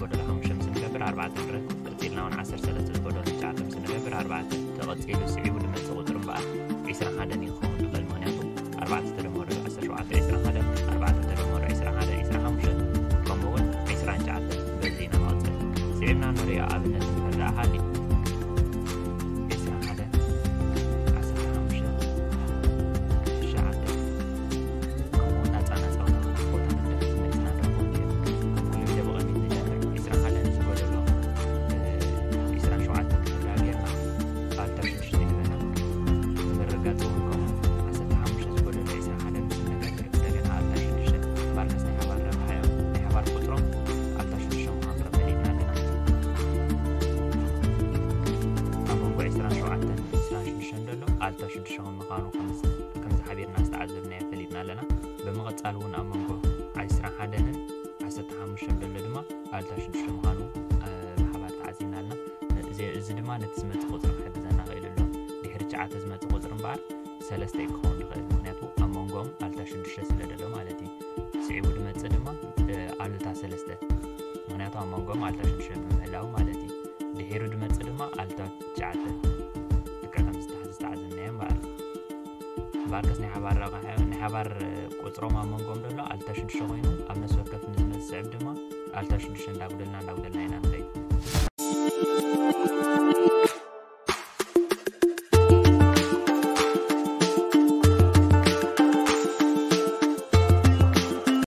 ጎደሎ ሓሙሽተ ምስ ንገብር ኣርባዕተ ንረክብ። ቀጺልና እውን ዓሰርተ ሰለስተ ዝጎደሎ ትሽዓተ ምስ ንገብር ኣርባዕተ። ተቐጺሉ ስዒቡ ዝመጽእ ቁጽሪ እምበኣር ዕስራን ሓደን እዩ ክኸውን ዝኽእል። ምኽንያቱ ኣርባዕተ ተደመሩ ዓሰርተ ሸውዓተ ዕስራን ሓደን፣ ኣርባዕተ ተደመሩ ዕስራን ሓደን ዕስራን ሓሙሽተን፣ ከምኡ እውን ዕስራን ትሽዓተን። በዚ ኢና ንቐጽል። ስዒብና ንሪኦ ኣብነት እንተደኣ ሃልዩ ዕስራን ሓደን ዓሰርተ ሓሙሽተ ትሽዓተ ከምኡ እውን ናጻ ናጻ ወናወና ቦታ ንብደል መሊስና ንረኽቦ እንዲዮ። ከም ኩሉ ግዜ ብቕድሚት ንጀምር። ዕስራን ሓደን ዝጎደሎ ዕስራን ሸውዓተን ተዳጊርና ኣልታ ሽዱሽተ ይበና። ንምርጋጽ እውን ከምኡ ዓሰርተ ሓሙሽተ ዝጎደሎ ዕስራን ሓደን ምስ ንገብር እንደገና ኣልታ ሽዱሽተ። እምበኣርከስ ናይ ሓባር ረብሓ እዮም። ናይ ሓባር ቁጽሮም ኣልታ ሽዱሽተ ምዃኑ ፈሊጥና ኣለና። ኣብ መንጎ ዕስራን ሸውዓተን ዕስራን ሽዱሽተን ዘሎ ኣልታ ሽዱሽተ ከም ምዃኑ ከምዚ ሓቢርና ዝተዓዘብናዮ ፈሊጥና ኣለና። ብምቕጻል እውን ኣብ መንጎ ዕስራን ሓደን ዓሰርተ ሓሙሽተን ዘሎ ድማ ኣልታ ሽዱሽተ ምዃኑ ብሓባር ተዓዚብና ኣለና። እዚ ድማ ነቲ ዝመጽእ ቁጽሪ ክሕግዘና ክእል ኣሎ። ድሕሪ ትሽዓተ ዝመጽእ ቁጽሪ እምበኣር ሰለስተ እዩ ክኸውን ዝኽእል። ምኽንያቱ ኣብ መንጎኦም ኣልታ ሽዱሽተ ስለ ዘሎ ማለት እዩ። ስዒቡ ዝመጽእ ድማ ኣልታ ሰለስተ፣ ምኽንያቱ ኣብ መንጎኦም ኣልታ ሽዱሽተ ብምህላው ማለት እዩ። ድሒሩ ዝመጽእ ድማ ኣልታ ትሽዓተ። ልክዕ ከምዚ ዝተሓዘ ዝተዓዘብናዮ እምበኣር። እምበኣርከስ ናይ ሓባር ረብሓ፣ ናይ ሓባር ቁጽሮም ኣብ መንጎኦም ዘሎ ኣልታ ሽዱሽተ ኮይኑ፣ ኣብ ነፍሲ ወከፍ ንዝመጽእ ስዕብ ድማ ኣልታ ሽዱሽተ እንዳጉደልና እንዳጉደልና ኢና ንኸይድ።